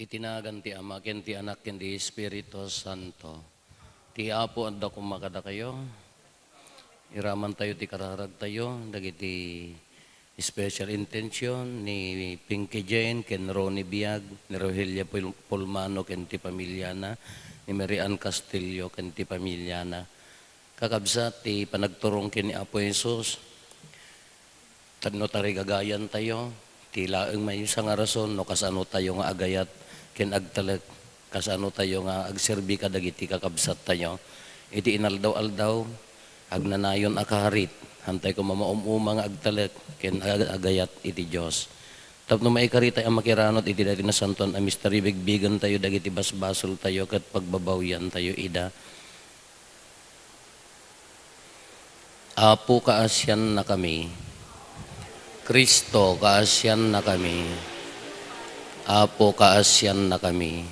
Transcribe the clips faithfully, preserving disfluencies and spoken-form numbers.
Iti nagan ti Ama, ken ti Anak, ken ti Espiritu Santo. Ti Apo adda koma kadakayo. Iramantayo ti kararagtayo dagiti special intention ni Pinky Jane ken Ronnie Biag, ni Rogelia Pul-, Pulmano ken ti pamiliana, ni Mary Ann Castillo ken ti pamiliana. Kakabsat, ti panagturong ken ni Apo Jesus, tapno tarigagayantayo, ti laeng maysa nga rason no kasanotayo nga agayat ken agtalek, kasanotayo nga agserbi kadagiti kakabsattayo. Iti inaldaw-aldaw, agnanayon a karit, haantay koma maum-uma nga agtalek ken ag-, agayat iti Dios. Tapno maikaritay a makiranut iti daytoy nasantoan a misterio, bigbigentayo dagiti basbasoltayo ket pagbabawiantayo ida. Apo, kaasiannakami. Cristo, kaasiannakami. Apo, kaasiannakami.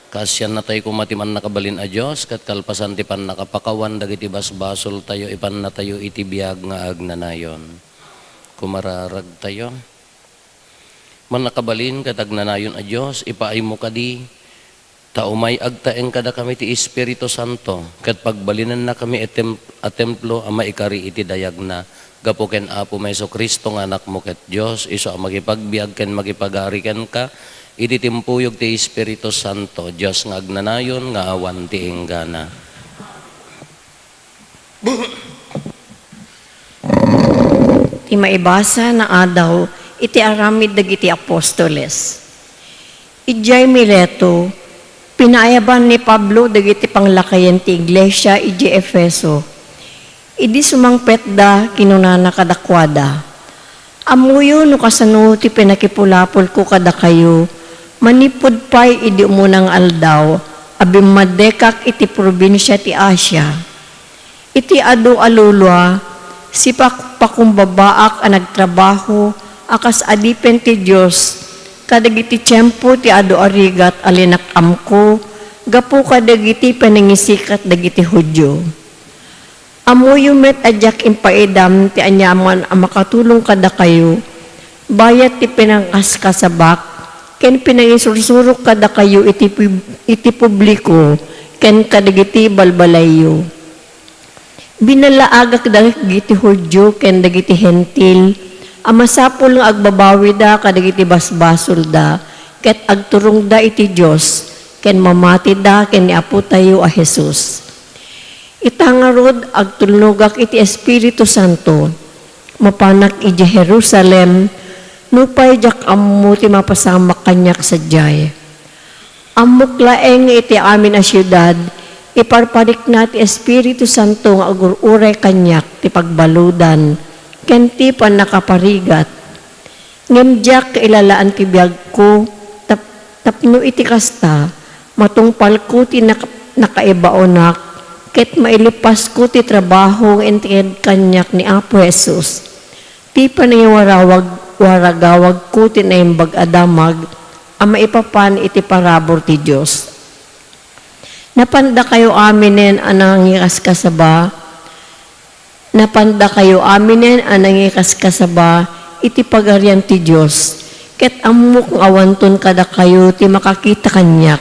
Kaasiannatayo koma ti Mannakabalin a Dios, ket kalpasan ti pannakapakawan dagiti basbasoltayo, ipannatayo iti biag nga agnanayon. Kumararagtayo. Mannakabalin ket agnanayon a Dios, ipaaymo kadi, ta umay agtaeng kadakami ti Espiritu Santo, ket pagbalinennakami a tem-, a templo a maikari iti dayagna, gapu ken Apo Jesu-Cristo nga Anakmo ket Dios, isu a makipagbiag ken makipagari kenka, iti timpuyog ti Espiritu Santo, Dios nga agnanayon nga awan ti inggana. Ti maibasa nga adaw iti aramid dagiti apostoles. Idiay Mileto, pinaayaban ni Pablo dagiti panglakayen ti iglesia idiay Efeso. Idi sumangpetda, kinunana kadakuada, "Ammoyo no kasano ti pinakipulapolko kadakayo manipud pay idi umuna nga aldaw a bimmaddekak iti probinsia ti Asia. Iti adu a lulua, sipakumbabbaak a nagtrabaho a kas adipen ti Dios kadagiti tiempo ti adu a rigat a linak-amko gapu kadagiti panangisikat dagiti Judio. Ammoyo met a diak impaidam ti aniaman a makatulong kadakayo, bayat ti pinangkaskasabak ken pinangisursurok kadakayo iti pub-, iti publiko ken kadagiti balbalayyo. Binalaagak dagiti Judio ken dagiti Hentil a masapul nga agbabawida kadagiti basbasolda ket agturongda iti Dios ken mamatida ken ni Apotayo a Jesus. Ita ngarud, agtulnogak iti Espiritu Santo, mapanak idiay Jerusalem, nupay diak ammo ti mapasamak kaniak sadiay. Ammok laeng nga iti amin a siudad, iparparikna ti Espiritu Santo nga agur-uray kaniak ti pagbaludan ken ti pannakaparigat. Ngem diak kailalaan ti biagko, tap-, tapno iti kasta, matungpalko ti nak-, nakaibaonak, ket mailipasko ti trabaho nga inted kaniak ni Apo Jesus. Ti panangiwarawag-, waragawagko ti Naimbag a Damag a maipapan iti parabur ti Dios. Napandakayo aminen a nangikaskasaba, napandakayo aminen a nangikaskasaba iti Pagarian ti Dios, ket ammok nga awanton kadakayo ti makakita kaniak.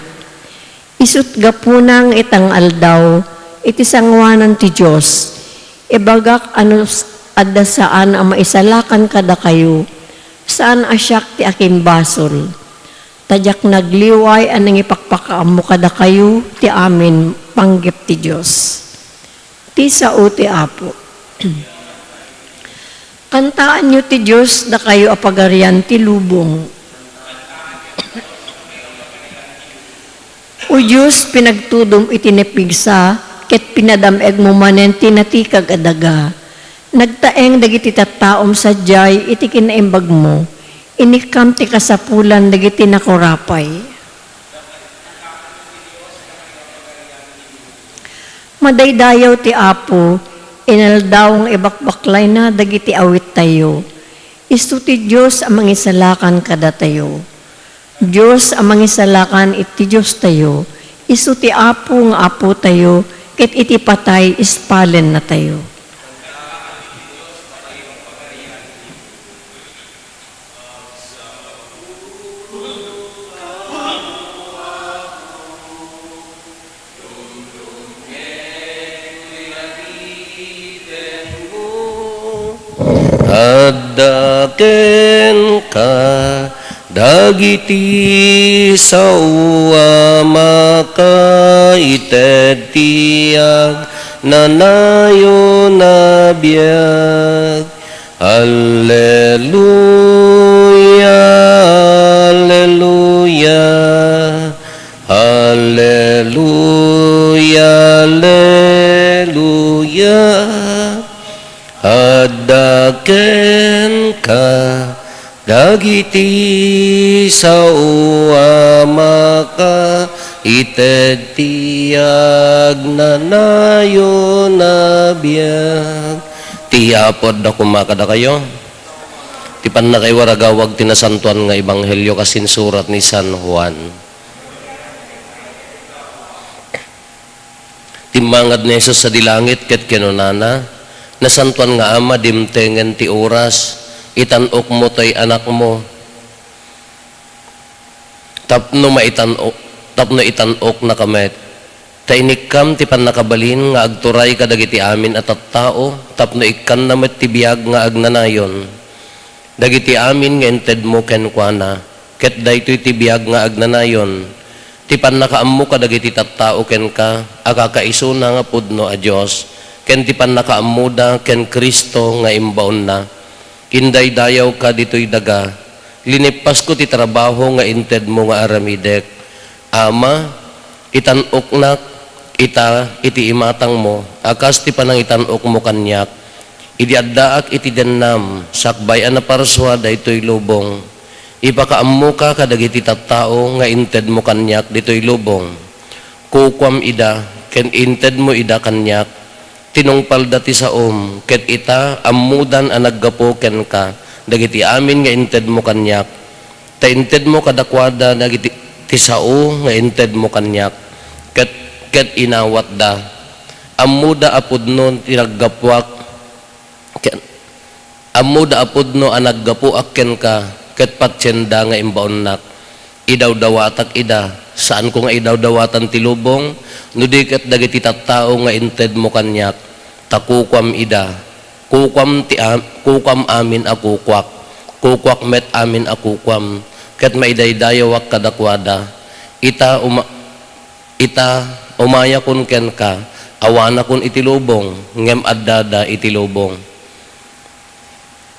Isut' gapuna nga ita nga aldaw, iti sangoanan ti Dios, ibagak a no s-, adda saan a maisalakan kadakayo, saan a siak ti akimbasol. Ta diak nagliway a nangipakpakaammo kadakayo ti amin panggep ti Dios. Ti sao ti Apo. Kantaanyo ti Dios, dakayo a pagarian ti lubong. O Dios, pinagtudom iti napigsa, ket pinadam-egmo manen ti natikag a daga. Nagtaeng dagiti tattaom sadiay iti kinaimbagmo. Inikkam ti kasapulan dagiti nakurapay. Madaydayaw ti Apo, inaldaw nga ibakbaklayna dagiti awittayo. Isu ti Dios a mangisalakan kadatayo. Dios a mangisalakan iti Diostayo, isu ti Apo nga Apotayo, ket iti patay, ispalennatayo. Adda kenka dagiti sao a makaited ti agnanayon a biag. Alleluia, alleluia, alleluia, alleluia. Adda kenka dagiti sao a makaited ti agnanayon a biag. Ti Apo adda koma kadakayo. Ti pannakaiwaragawag ti nasantoan nga ebanghelio kas insurat ni San Juan. Timmangad ni Jesus sadi langit ket kinunana, "Nasantoan nga Ama, dimtengen ti oras, itan-okmo toy Anakmo, tapno maitan-ok, tapno itan-oknaka met. Ta inikkam ti pannakabalin nga agturay kadagiti amin a tattao, tapno ikkanna met ti biag nga agnanayon." Dagiti amin nga intedmo kenkuana, ket daytoy ti biag nga agnanayon, ti pannakaammo kadagiti tattao kenka a kakaisuna nga pudno a Dios, ken ti pannakaammoda ken Cristo nga imbaonna. Indaydayawka ditoy daga, linippasko ti trabaho nga intedmo nga aramidek. Ama, itan-oknak ita iti imatangmo a kas ti panangitan-okmo kaniak. Idi addaak iti dennam, sakbay a naparsua daytoy lubong, ipakaammoka kadagiti tattao nga intedmo kaniak ditoy lubong. Kukuam ida, ken intedmo ida kaniak. Tinungpalda ti saom, ket ita, ammodan a naggapu kenka dagiti amin nga intedmo kaniak. Ta intedmo kadakuada dagiti, ti sao nga intedmo kaniak, ket, ket inawatda. Ammoda a pudno ti naggapuak, ket, ammoda a pudno a naggapuak kenka, ket patienda nga imbaonnak. Idawdawatak ida, saanko nga idawdawatan ti lubong, no di ket dagiti tattao nga intedmo kaniak, ta kukuam ida. Kukuam ti am-, kukuam amin a kukuak, kukuak met amin a kukuam, ket maidaydayawak kadakuada. Ita, uma-, ita, umayakon kenka, awanakon iti lubong, ngem addada iti lubong.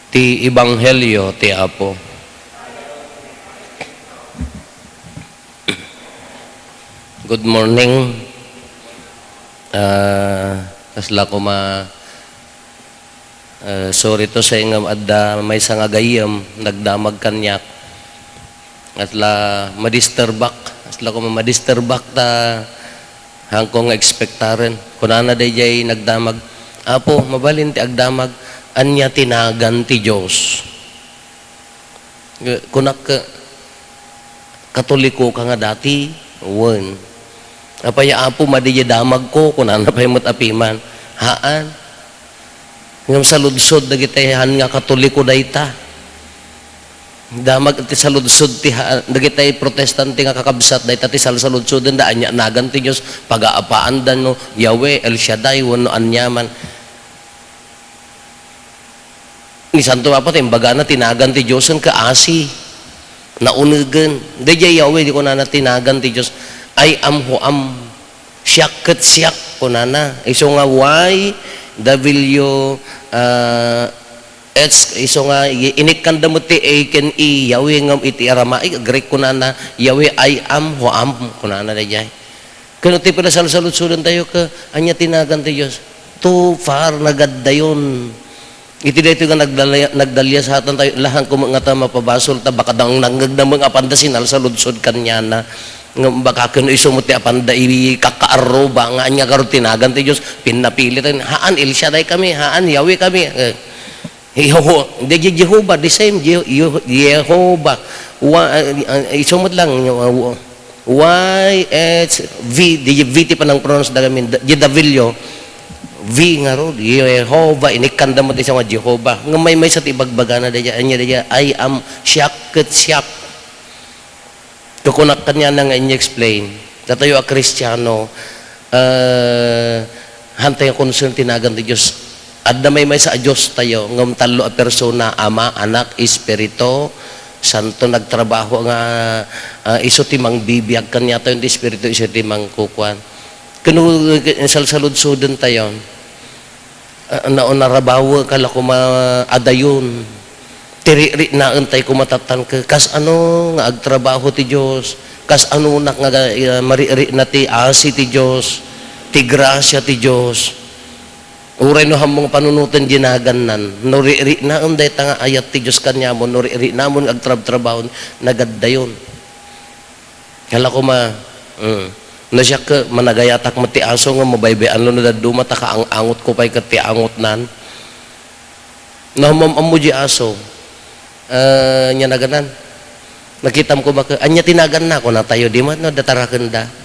Ti Ebanghelio ti Apo. Good morning. Ah, kasla koma, ah, sorry to say ngem adda maysa nga gayyem, nagdamag kaniak. Kasla madisturbak, kasla koma madisturbak ta haanko nga ekspektaren. Kunana daydiay nagdamag, "Apo, mabalin ti agdamag, ania ti nagan ti Dios?" Kunak, "Katoliko ka nga dati?" "Wen." "Apay, Apo, madi diay damagko?" kunana pay met a piman. Haan. Ngem saludsod dagiti haan nga Katoliko dayta. Damag ti saludsod ti ha-, dagiti Protestante nga kakabsat, dayta ti salsaludsodenda, ania nagan ti Dios, pagaapaanda no Yahweh, El Shaddai, wenno aniaman. Ni Santo Papa, ta imbagana ti nagan ti Diosen ket asi. Naunegen. Daydiay Yahweh, di kunana ti nagan ti Dios. "I am who am." "Siak ket siak," kunana. Isu nga Y W, ah, H, isu nga i-, inikkanda met ti A ken E, Yahweh ngem iti Aramaic, Greek kunana, Yahweh, "I am who am," kunana daydiay. Ken ti pinasalsaludsodantayo ket, ania ti nagan ti Dios? Too far, nagaddayon. Iti daytoy nga nagdalya-, nagdaliasatantayo, laeng koma nga ta mapabasol ta baka nang-, nangngegna met nga apanda sinalsaludsod kaniana. Ngem baka ken isu met ti apanda ikakaarruba nga ania garud ti nagan ti Dios, pinnapilitayo. Haan, El Shaddai kami, haan, Yahweh kami. Eh, Jeho-, di, di Jehovah, the same, Je-, Jeho-, Jehovah. Wa-, ah, ah, isu met lang, ah, wa-, Y H V, di V ti panang-pronounce da kami, di W, V ngarud, Jehovah, inikkanda met isu nga Jehovah. Ngem maymaysa ti ibagbagana daydiay, ania daydiay, "I am siak ket siak." Kukunak kaniana nga in-explain. Datayo a Kristiano, eh, haantayo concern ti nagan ti Dios. Adda maymaysa a Diostayo, ngem tallo a persona, Ama, Anak, Espiritu Santo, nagtrabaho nga, ah, isu ti mangbibiag kaniatayo, ti Espiritu isu ti mangkukuan. Ken no, eh, salsaludsodentayo, ah, na, narabawek, kala koma adayon. Ti riknaentayo koma tattan ket, kas-ano nga agtrabaho ti Dios? Kas-anonak nga, ah, marikna ti asi ti Dios, ti grasia ti Dios? Uray no hammong panunoten diay nagannan, no riknaem dayta nga ayat ti Dios kaniamon, no riknaemon nga agtrabtrabaho, nagaddayon. Hala koma, mm. No siak ket, managayatak met ti aso nga mabaybay-an no dadduma, ta kaang-angotko pay ket ti angotnan. No, mam-, ammo di aso. Ah, nia naganan. Nakitam koma ket, ania ti naganna? Kunatayo, di met no, datarakenda.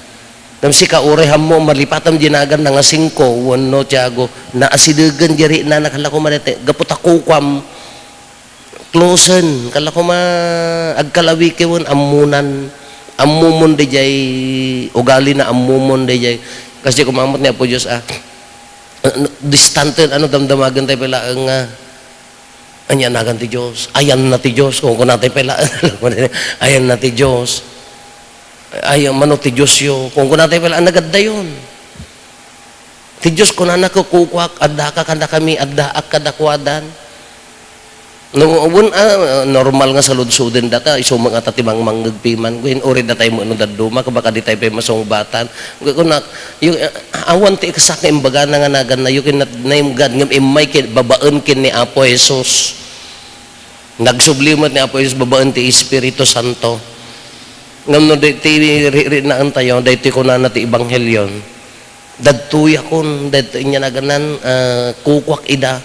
Ngem sika, uray hammo, malipatam di naganna nga singko wenno Tiago, naasidegen di riknana, kala koma dayta, gapu ta kukuam, closen, kala koma agkalawikiwen, ammonan, ammomon daydiay ugalina, ammomon daydiay. Kas di koma met ni Apo Dios, ah, distante, ano, damdamagentayo pay laeng nga, ania nagan ti Dios? Ayanna ti Dios. Kunkunatayo pay laeng, ayanna ti Dios. Ay, mano ti Diosyo? Kunkunatayo pay laeng, nagaddayon. Ti Dios kunana, kukuak, addaka kadakami, addaak kadakuadan. No, wen, ah, normal nga saludsoden data, isu met ngata ti mangmangngeg piman. Wen, uri datayo met no dadduma, ket baka ditayo pay masungbatan. Kunak, yu-, ah, awan ti eksak nga imbagana nga nagannayo ken nat-, naimgad, ngem immay ken, babaen ken ni Apo Jesus. Nagsubli met ni Apo Jesus babaen ti Espiritu Santo. Ngem no di-, ti ri-, riknaentayo, daytoy kunana ti ebanghelio, dadtoyakon, daytoy nia naganan, ah, kukuak ida,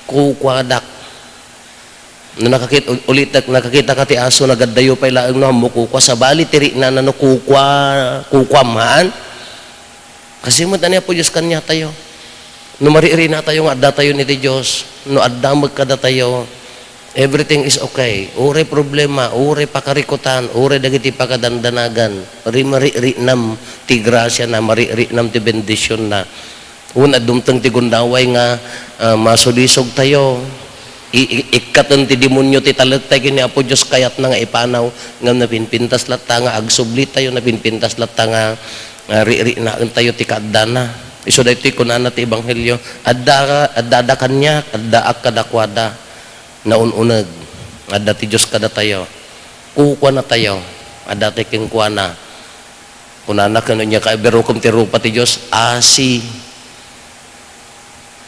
kukuadak. No nakakit-, ul-, ulitek, nakakitaka ti aso, nagaddayo pay laeng no, hammo kukua, sabali ti riknana no kukua, kukuam, haan? Kasi met ni Apo Dios kaniatayo. No marikriknatayo nga addatayon iti Dios, no adda met kadatayo, everything is okay. Uray problema, uray pakarikutan, uray dagiti pakadandanagan, ri-, marikriknam ti grasiana, marikriknam ti bendisionna. Wen, a dumteng ti gundaway nga, ah, masulisogtayo. I-, i-, ikkaten ti demonio ti talektayo ken ni Apo Dios, kayatna nga ipanaw, ngem napinpintas latta nga agsublitayo, napinpintas latta nga, ah, rikriknaentayo ti kaaddana. Isu daytoy kunana ti ebanghelio, "Adda, addada kaniak, addaak kadakuada." Naun-uneg, adda ti Dios kadatayo. Kukuanatayo, addatayo kenkuana. Kunana ken, ania ka, ibarukem ti rupa ti Dios, asi.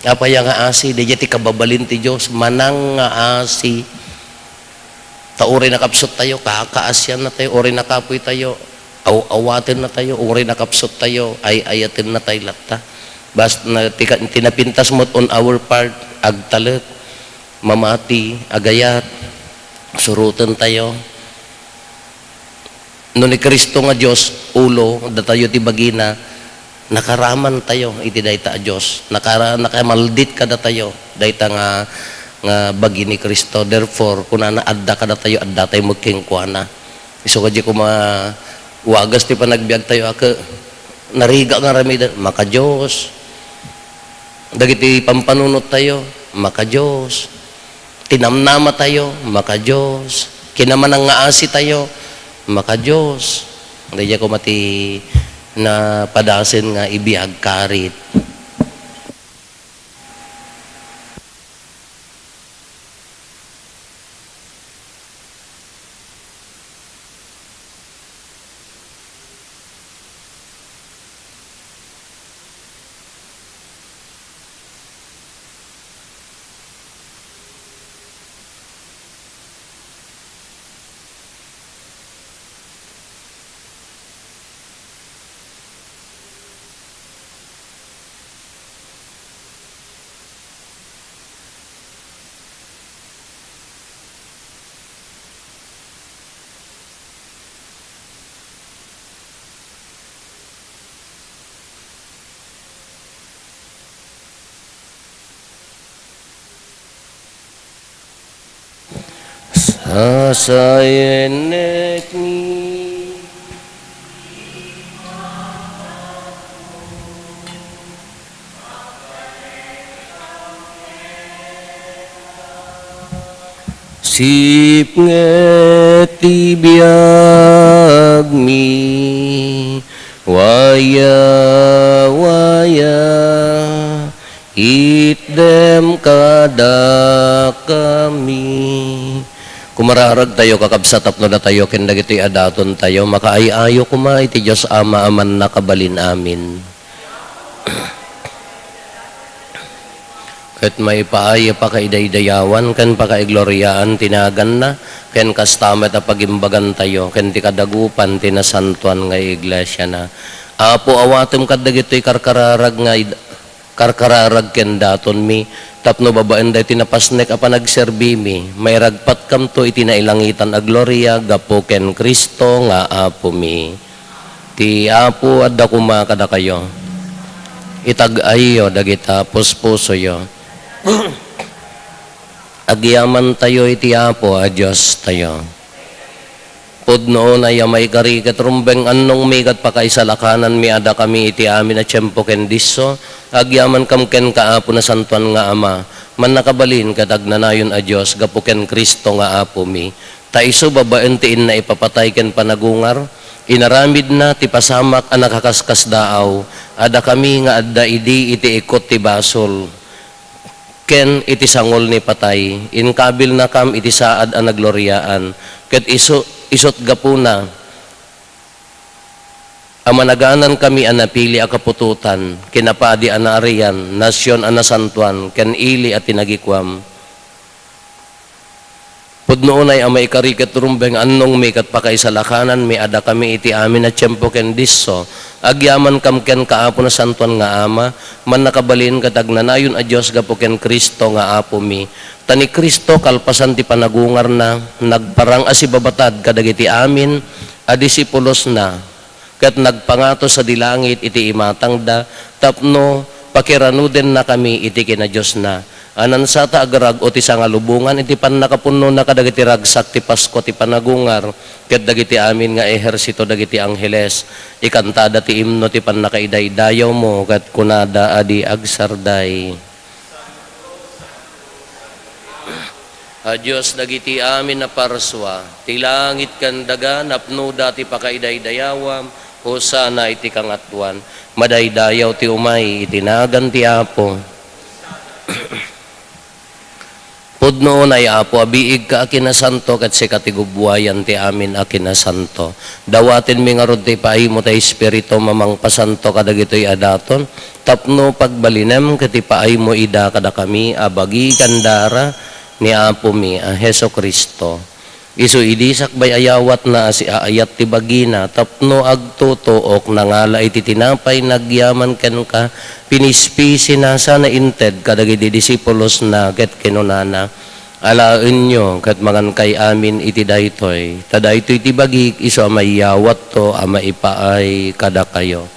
Apay nga asi? Daydiay ti kababalin ti Dios, manang nga asi. Ta uray nakapsuttayo, kakaasiannatayo, uray nakapoytayo, aw-awatennatayo, uray nakapsuttayo, ay-ayatennatayo latta. Basta na-, ti ka-, ti napintas met on our part, agtalek, mamati, agayat, surotentayo. No ni Cristo nga Dios, ulo, datayo ti bagina, nakaramantayo iti dayta a Dios. Nakara-, nakamaldit kadatayo, dayta nga, nga bagi ni Cristo. Therefore, kunana, adda kadatayo, addatayo met kenkuana. Isu kadi koma, wagas ti panagbiagtayo, a ke-, narigat nga aramiden, maka-Dios. Dagiti pampanunottayo, maka-Dios. Ti namnamatayo, maka-Dios. Kinamanang nga asitayo, maka-Dios. Daydiay koma ti napadasen nga ibiag karit. Sasayennekmi. Sipnget ti biagmi, waya, waya, itdem kadakami. Kumararagtayo, kakabsat, tapno datayo ken dagitoy a datontayo, makaay-ayo koma iti Dios Ama a mannakabalin amin. Ket maipaay a pakaidaydayawan ken pakaigloriaan ti naganna, ken kasta met a pagimbagantayo ken ti kadagupan ti nasantoan nga iglesiana. Apo, awatem kadagitoy karkararag nga id-, karkararag ken datonmi, tapno babaen daytoy napasnek a panagserbimi, mairagpatkamto iti nailangitan a gloria gapu ken Cristo nga Apomi. Ti Apo adda koma kadakayo. Itag-ayyo dagita puspusoyo. Agyamantayo iti Apo a Diostayo. Pudno unay a maikari ket rumbeng annongmi ket pakaisalakananmi a dakami iti amin a tiempo ken disso, agyamankam kenka, Apo Nasantoan nga Ama, mannakabalin ket agnanayon a Dios gapu ken Cristo nga Apomi. Ta isu babaen ti inna ipapatay ken panagungar, inaramidna ti pasamak a nakaskaskasdaaw a dakami nga adda idi iti ikut ti basol ken iti sangol ni patay. Inkabilnakam iti saad a nagloriaan, ket isu, isut' gapuna a managanankami a napili a kaputotan, kinapadi a naarian, nasion a nasantoan, ken ili a tinagikuam. Pudno unay a maikari ket rumbeng annongmi ket pakaisalakananmi a dakami iti amin a tiempo ken disso, agyamankam kenka, Apo Nasantoan nga Ama, mannakabalin ket agnanayon a Dios gapu ken Cristo nga Apomi. Ta ni Cristo, kalpasan ti panagungarna, nagparang a sibabatad kadagiti amin a disipulosna, ket nagpangato sadi langit iti imatangda tapno pakiranudennakami iti kinadiosna. A nansata a garag-o ti sangalubongan iti pannakapunnona kadagiti ragsak ti Pasko ti panagungar, ket dagiti amin nga ehersito dagiti angheles, ikantada ti imno ti pannakaidaydayawmo, ket kunada a di agsarday. A Dios dagiti amin a parsua, ti langit ken daga, napnoda ti pakaidaydayawam, Hosanna iti kangatoan. Madaydayaw ti umay iti nagan ti Apo. Pudno unay, Apo, a biigka a kinasanto, ket sika ti gubbuayan ti amin a kinasanto. Dawatenmi ngarud ti ipaaymo ti Espiritum a mangpasanto kadagitoy a daton, tapno pagbalinem ket ipaaymo ida kadakami a bagi ken dara ni Apomi a Jesu-Cristo. Isu idi sakbay a yawatna a siaayat ti bagina tapno agtutuok, nangala iti tinapay, nagyaman kenka, pinispisina sana inted kadagiti disipulosna ket kinunana, "Alaenyo ket mangankay amin iti daytoy, ta daytoy ti bagik isu a maiyawatto a maipaay kadakayo."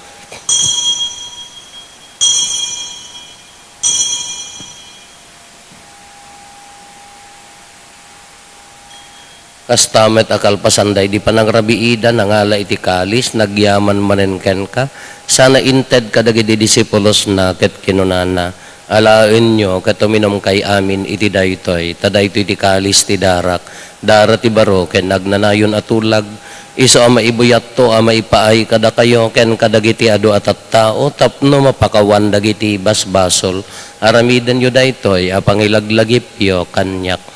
Kasta met a kalpasan daydi panagrabiida, nangala iti kalis, nagyaman manen kenka, sana inted kadagiti disipulosna ket kinunana, "Alaenyo ket uminumkay amin iti daytoy, ta daytoy ti kalis ti darak, dara ti baro ken agnanayon a tulag, isu a maibuyatto a maipaay kadakayo ken kadagiti adu a tattao tapno mapakawan dagiti basbasol. Aramidenyo daytoy a pangilaglagipyo kaniak."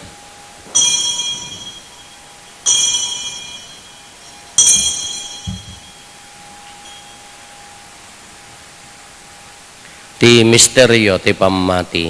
Ti misterio ti pammati.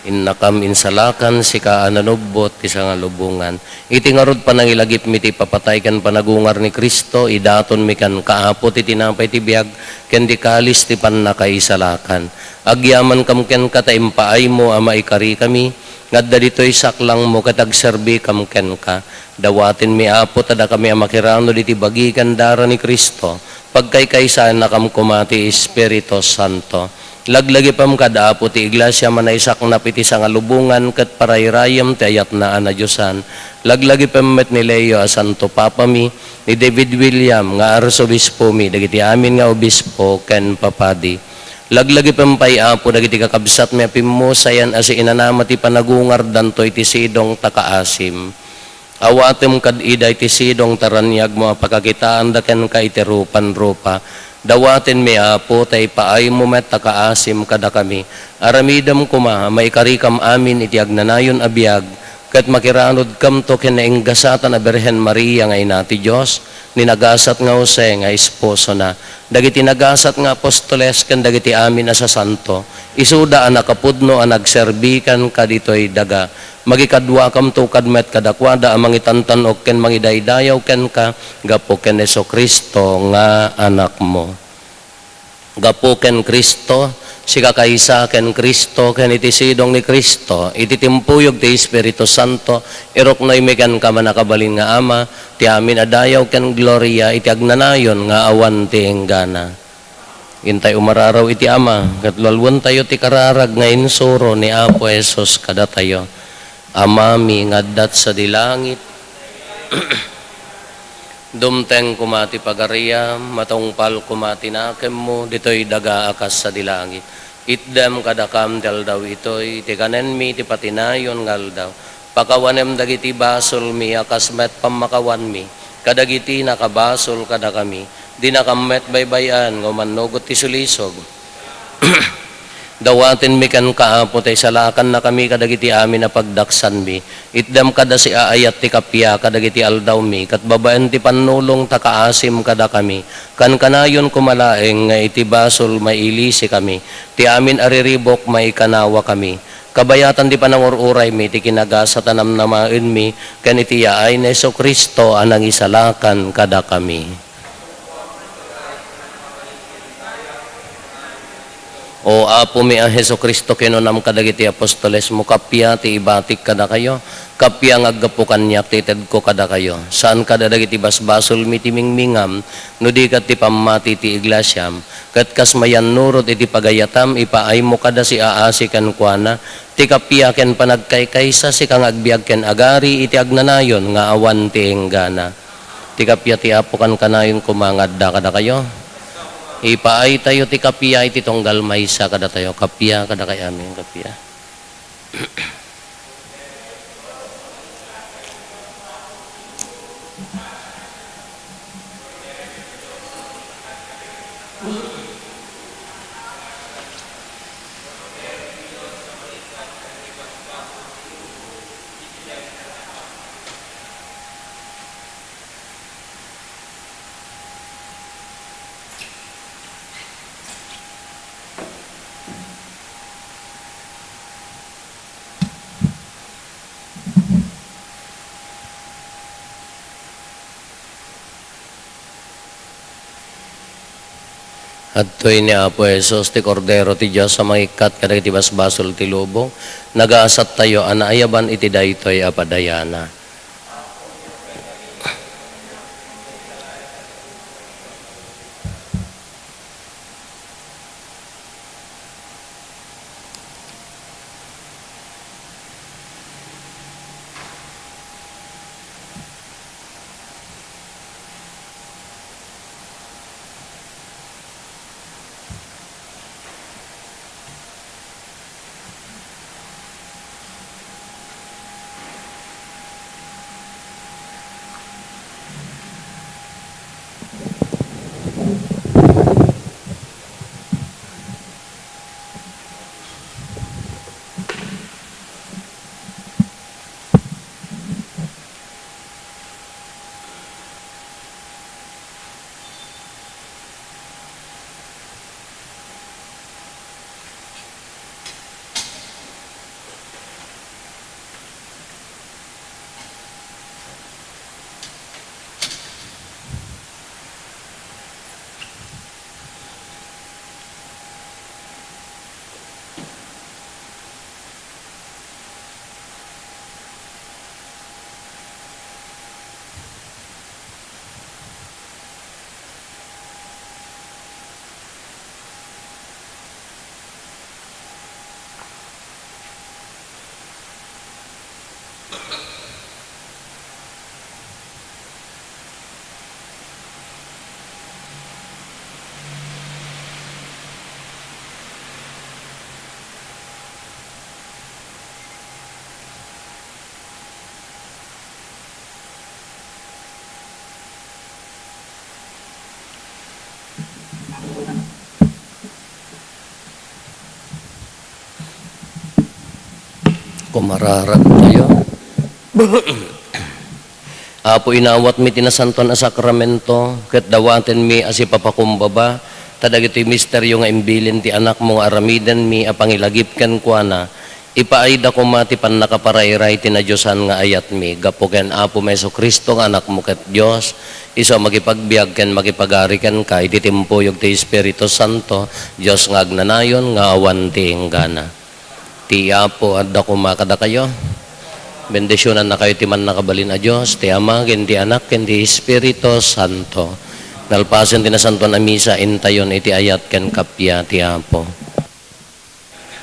Innakam insalakan, sika a nanubbot ti sangalubongan. Iti ngarud, panangilagipmi ti ipapatay ken panagungar ni Cristo, idatonmi kenka, Apo, ti tinapay ti biag ken ti kalis ti pannakaisalakan. Agyamankam kenka ta impaaymo a maikarikami nga adda ditoy saklangmo ket agserbikam kenka. Dawatenmi, Apo, ta dakami a makiranud iti bagi ken dara ni Cristo, pagkaykaysaennakam koma ti Espiritu Santo. Laglagipem kad, Apo, ti Iglesia a manaisaknap iti sangalubongan ket parayrayem ti ayatna a nadiosan. Laglagipem met ni Leo a Santo Papami, ni David William nga Arsobispomi, dagiti amin nga obispo ken papadi. Laglagipem pay, Apo, dagiti kakabsatmi a pimmusayan a siinanama ti panagungardanto iti sidong ta kaasim. Awatem kad ida iti sidong ta raniagmo a pakakitaanda kenka iti rupan-rupa. Dawatenmi, Apo, ta ipaaymo met ta kaasim kadakami. Aramidem koma a maikarikam amin iti agnanayon a biag, ket makiranudkamto ken nainggasatan a Birhen Maria nga Ina ti Dios, ni nagasat nga Jose nga esposona, dagiti nagasat nga apostoles ken dagiti amin a sasanto, isuda a nakapudno a nagserbi kenka ditoy daga. Mangikaduakamto kad met kadakuada a mangitantan-ok ken mangidaydayaw kenka gapu ken Jesu-Cristo nga Anakmo. Gapu ken Cristo, sika kaysa ken Cristo, ken iti sidong ni Cristo, iti timpuyog ti Espiritu Santo, iruknoymi kenka, mannakabalin nga Ama, ti amin a dayaw ken gloria iti agnanayon nga awan ti inggana. Intay umararaw iti Ama, ket lualuentayo ti kararag nga insuro ni Apo Jesus kadatayo. Amami nga adda sadi langit, dumteng koma ti pagariam, matungpal koma ti nakemmo ditoy daga a kas sadi langit. Itdem kadakam ti aldaw itoy ti kanenmi ti patinayon nga aldaw. Pakawanem dagiti basolmi a kas met pammakawanmi kadagiti nakabasol kadakami. Dinakam met baybay-an nga umannugot ti sulisog. Dawatenmi kenka, Apo, ta isalakannakami kadagiti amin a pagdaksanmi. Itdem kada siaayat ti kappia kadagiti aldawmi, ket babaen ti pannulong ta kaasim kadakami. Kankanayon koma laeng nga iti basol mailisikami, ti amin a riribuk maikanawakami. Kabayatan ti panangur-uraymi, ti kinagasat a namnamaenmi, ken iti yaay ni Jesu-Cristo a nangisalakan kadakami. O Apomi a Jesu-Cristo, kinunam kadagiti apostolesmo, kappia ti ibatik kadakayo, kappia nga aggapu kaniak ti itedko kadakayo. Saan kada dagiti basbasolmi ti mingmingam, no di ket ti pammati ti iglesiam. Ket kas mayannurot iti pagayatam, ipaaymo kada siaasi kenkuana, ti kappia ken panagkaykaysa, sika nga agbiag ken agari iti agnanayon nga awan ti inggana. Ti kappia ti Apo kankanayon koma nga adda kadakayo. Ipaaytayo ti kappia iti tunggal maysa kadatayo. Kappia kadakay amin, kappia. Adtoy ni Apo Jesus, ti Kordero ti Dios a mangikkat kadagiti basbasol ti lubong. Nagasattayo a naayaban iti daytoy a padayana. Kumararag tayo. Apo, inawatmi ti nasantoan a sakramento, ket dawatenmi a sipapakumbaba, ta dagitoy misterio nga imbilin ti Anakmo nga aramidenmi a pangilagip kenkuana, ipaayda koma ti pannakaparayray ti nadiosan nga ayatmi, gapu ken Apomi Jesu-Cristo nga Anakmo ket Dios, isu a makipagbiag ken makipagari kenka iti timpuyog ti Espiritu Santo, Dios nga agnanayon nga awan ti inggana. Ti Apo adda koma kadakayo. Bendisionannakayo ti Mannakabalin a Dios, ti Ama, ken ti Anak, ken ti Espiritu Santo. Nalpasen ti nasantoan a misa, intayon iti ayat ken kappia ti Apo.